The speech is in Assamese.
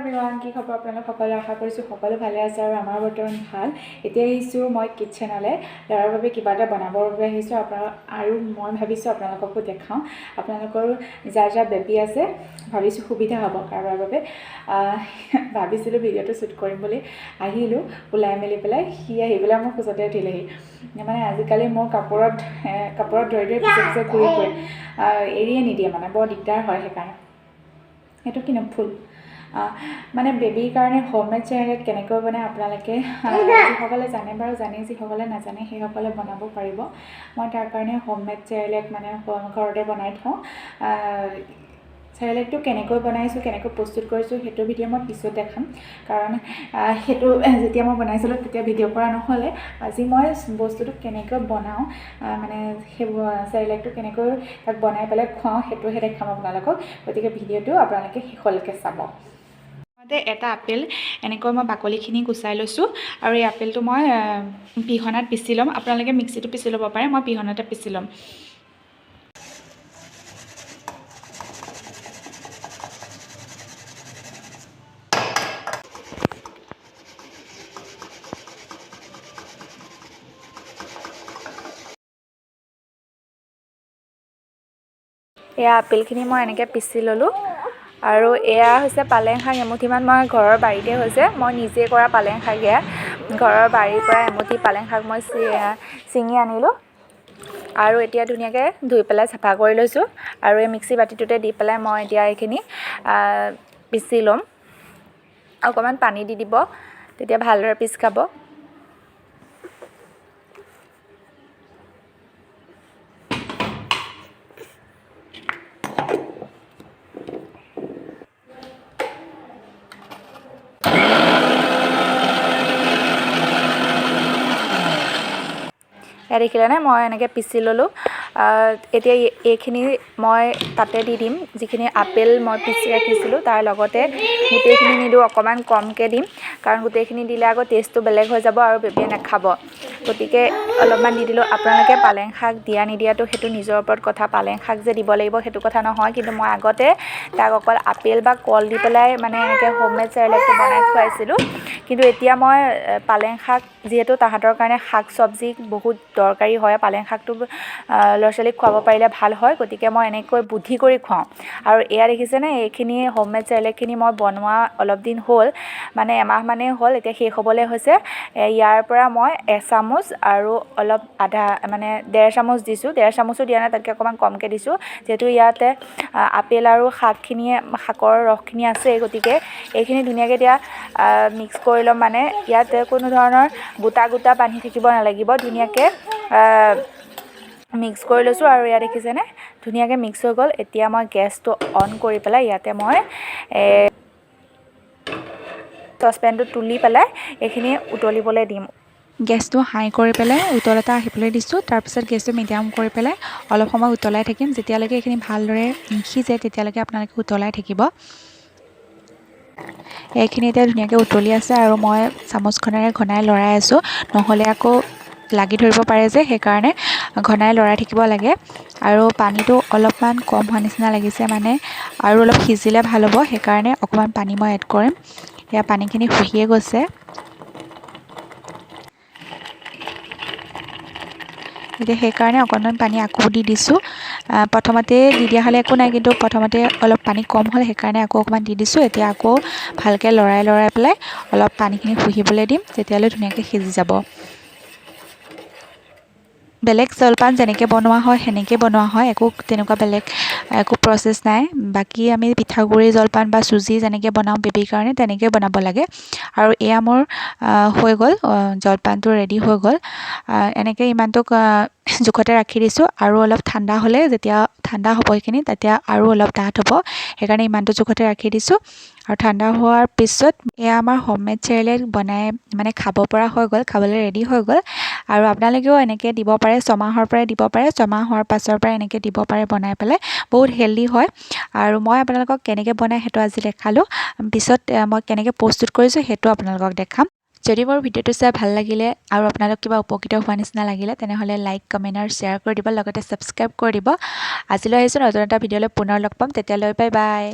এভৰিৱান, কি খবৰ আপোনালোক সকলো? আশা কৰিছোঁ সকলো ভালে আছে আৰু আমাৰ বৰ্তমান ভাল। এতিয়া আহিছোঁ মই কিটচেনলৈ, ল'ৰাৰ বাবে কিবা এটা বনাবৰ বাবে আহিছোঁ। আপোনাৰ আৰু মই ভাবিছোঁ আপোনালোককো দেখাওঁ, আপোনালোকৰো যাৰ যাৰ বেবী আছে ভাবিছোঁ সুবিধা হ'ব কাৰোবাৰ বাবে। ভাবিছিলোঁ ভিডিঅ'টো শ্বুট কৰিম বুলি, আহিলোঁ ওলাই মেলি পেলাই, সি আহি পেলাই মোৰ খোজতে উঠিলেহি। মানে আজিকালি মোৰ কাপোৰত কাপোৰত ধৰি ধৰি পিছে পিছে ঘূৰি ফুৰে, এৰিয়ে নিদিয়ে, মানে বৰ দিগদাৰ হয় সেইকাৰণে। সেইটো কিনো ফুল মানে বেবীৰ কাৰণে হোমমেড চেৰেলেক কেনেকৈ বনায় আপোনালোকে যিসকলে জানে বাৰু জানে, যিসকলে নাজানে সেইসকলে বনাব পাৰিব। মই তাৰ কাৰণে হোমমেড চেৰেলেক মানে ঘৰতে বনাই থওঁ। চেৰেলেকটো কেনেকৈ বনাইছোঁ, কেনেকৈ প্ৰস্তুত কৰিছোঁ সেইটো ভিডিঅ' মই পিছত দেখাম, কাৰণ সেইটো যেতিয়া মই বনাইছিলোঁ তেতিয়া ভিডিঅ' কৰা নহ'লে। আজি মই বস্তুটো কেনেকৈ বনাওঁ, মানে সেই চেৰেলেকটো কেনেকৈ তাক বনাই পেলাই খুৱাওঁ সেইটোহে দেখাম আপোনালোকক। গতিকে ভিডিঅ'টো আপোনালোকে শেষলৈকে চাব। এটা আপেল এনেকৈ মই বাকলিখিনি গুচাই লৈছোঁ আৰু এই আপেলটো মই পিহনাত পিচি ল'ম। আপোনালোকে মিক্সিটো পিচি ল'ব পাৰে, মই পিহনাতে পিচি ল'ম। এয়া আপেলখিনি মই এনেকৈ পিচি ল'লোঁ। আৰু এয়া হৈছে পালেং শাক এমুঠিমান মই ঘৰৰ বাৰীতে হৈছে, মই নিজে কৰা পালেং শাক। এয়া ঘৰৰ বাৰীৰ পৰা এমুঠি পালেং শাক মই ছিঙি আনিলোঁ আৰু এতিয়া ধুনীয়াকৈ ধুই পেলাই চাফা কৰি লৈছোঁ। আৰু এই মিক্সি বাতিটোতে দি পেলাই মই এতিয়া এইখিনি পিচি ল'ম। অকণমান পানী দি দিব, তেতিয়া ভালদৰে পিচ খাব। এয়া দেখিলেনে মই এনেকৈ পিচি ল'লোঁ। এতিয়া এইখিনি মই তাতে দি দিম, যিখিনি আপেল মই পিচি ৰাখিছিলোঁ তাৰ লগতে। গোটেইখিনি নিদিওঁ, অকণমান কমকৈ দিম, কাৰণ গোটেইখিনি দিলে আকৌ টেষ্টটো বেলেগ হৈ যাব আৰু বেবীয়ে নাখাব। গতিকে অলপমান দি দিলোঁ। আপোনালোকে পালেং শাক দিয়া নিদিয়াটো সেইটো নিজৰ ওপৰত কথা, পালেং শাক যে দিব লাগিব সেইটো কথা নহয়। কিন্তু মই আগতে তাক অকল আপেল বা কল দি পেলাই মানে এনেকৈ হোমমেড চেৰেলেকটো বনাই খুৱাইছিলোঁ। কিন্তু এতিয়া মই পালেং শাক, যিহেতু তাহাঁতৰ কাৰণে শাক চব্জি বহুত দৰকাৰী হয়, পালেং শাকটো ল'ৰা ছোৱালীক খুৱাব পাৰিলে ভাল হয়, গতিকে মই এনেকৈ বুদ্ধি কৰি খুৱাওঁ। আৰু এয়া দেখিছেনে, এইখিনি হোমমেড চেৰেলেকখিনি মই বনোৱা অলপ দিন হ'ল, মানে এমাহমানেই হ'ল, এতিয়া শেষ হ'বলৈ হৈছে। ইয়াৰ পৰা মই এচামুচ আৰু অলপ আধা মানে ডেৰ চামুচ দিছোঁ, ডেৰ চামুচো দিয়া নাই, তাতকৈ অকণমান কমকৈ দিছোঁ, যিহেতু ইয়াতে আপেল আৰু শাকখিনিয়ে শাকৰ ৰসখিনি আছেই। গতিকে এইখিনি ধুনীয়াকৈ এতিয়া মিক্স কৰি ল'ম। মানে ইয়াত কোনো ধৰণৰ গোটা গোটা বান্ধি থাকিব নালাগিব, ধুনীয়াকৈ মিক্স কৰি লৈছোঁ। আৰু ইয়াত দেখিছেনে ধুনীয়াকৈ মিক্স হৈ গ'ল। এতিয়া মই গেছটো অন কৰি পেলাই ইয়াতে মই চচপেনটো তুলি পেলাই এইখিনি উতলিবলৈ দিম। গেছটো হাই কৰি পেলাই উতল এটা আহিবলৈ দিছোঁ। তাৰপিছত গেছটো মিডিয়াম কৰি পেলাই অলপ সময় উতলাই থাকিম, যেতিয়ালৈকে এইখিনি ভালদৰে নিসিজে তেতিয়ালৈকে আপোনালোকে উতলাই থাকিব। এইখিনি এতিয়া ধুনীয়াকৈ উতলি আছে আৰু মই চামুচখনেৰে ঘনাই লৰাই আছোঁ, নহ'লে আকৌ লাগি ধৰিব পাৰে যে, সেইকাৰণে ঘনাই লৰাই থাকিব লাগে। আৰু পানীটো অলপমান কম হোৱা নিচিনা লাগিছে, মানে আৰু অলপ সিজিলে ভাল হ'ব, সেইকাৰণে অকণমান পানী মই এড কৰিম। এয়া পানীখিনি শুহিয়ে গৈছে। এতিয়া সেইকাৰণে অকণমান পানী আকৌ দি দিছোঁ। প্ৰথমতে দি দিয়া হ'লে একো নাই, কিন্তু প্ৰথমতে অলপ পানী কম হ'ল, সেইকাৰণে আকৌ অকণমান দি দিছোঁ। এতিয়া আকৌ ভালকৈ লৰাই লৰাই পেলাই অলপ পানীখিনি শুহিবলৈ দিম, তেতিয়ালৈ ধুনীয়াকৈ সিজি যাব। বেলেগ জলপান যেনেকৈ বনোৱা হয় সেনেকৈ বনোৱা হয়, একো তেনেকুৱা বেলেগ একো প্ৰচেছ নাই। বাকী আমি পিঠাগুড়ি জলপান বা চুজি যেনেকৈ বনাওঁ বেবীৰ কাৰণে তেনেকৈ বনাব লাগে। আৰু এয়া মোৰ হৈ গ'ল, জলপানটো ৰেডি হৈ গ'ল। এনেকৈ ইমানটোক জোখতে ৰাখি দিছোঁ। আৰু অলপ ঠাণ্ডা হ'লে, যেতিয়া ঠাণ্ডা হ'ব এইখিনি, তেতিয়া আৰু অলপ ডাঠ হ'ব, সেইকাৰণে ইমানটো জোখতে ৰাখি দিছোঁ। আৰু ঠাণ্ডা হোৱাৰ পিছত এয়া আমাৰ হোমমেড চেৰেলেক বনাই মানে খাব পৰা হৈ গ'ল, খাবলৈ ৰেডি হৈ গ'ল। আৰু আপোনালোকেও এনেকৈ দিব পাৰে, ছমাহৰ পৰাই দিব পাৰে, ছমাহ হোৱাৰ পাছৰ পৰাই এনেকৈ দিব পাৰে বনাই পেলাই, বহুত হেল্ডি হয়। আৰু মই আপোনালোকক কেনেকৈ বনাই সেইটো আজি দেখালোঁ, পিছত মই কেনেকৈ প্ৰস্তুত কৰিছোঁ সেইটো আপোনালোকক দেখাম। যদি মোৰ ভিডিঅ'টো চাই ভাল লাগিলে আৰু আপোনালোক কিবা উপকৃত হোৱা নিচিনা লাগিলে, তেনেহ'লে লাইক, কমেণ্ট আৰু শ্বেয়াৰ কৰি দিব, লগতে ছাবস্ক্ৰাইব কৰি দিব। আজিলৈ আহিছোঁ, নতুন এটা ভিডিঅ'লৈ পুনৰ লগ পাম, তেতিয়ালৈ বাই বাই।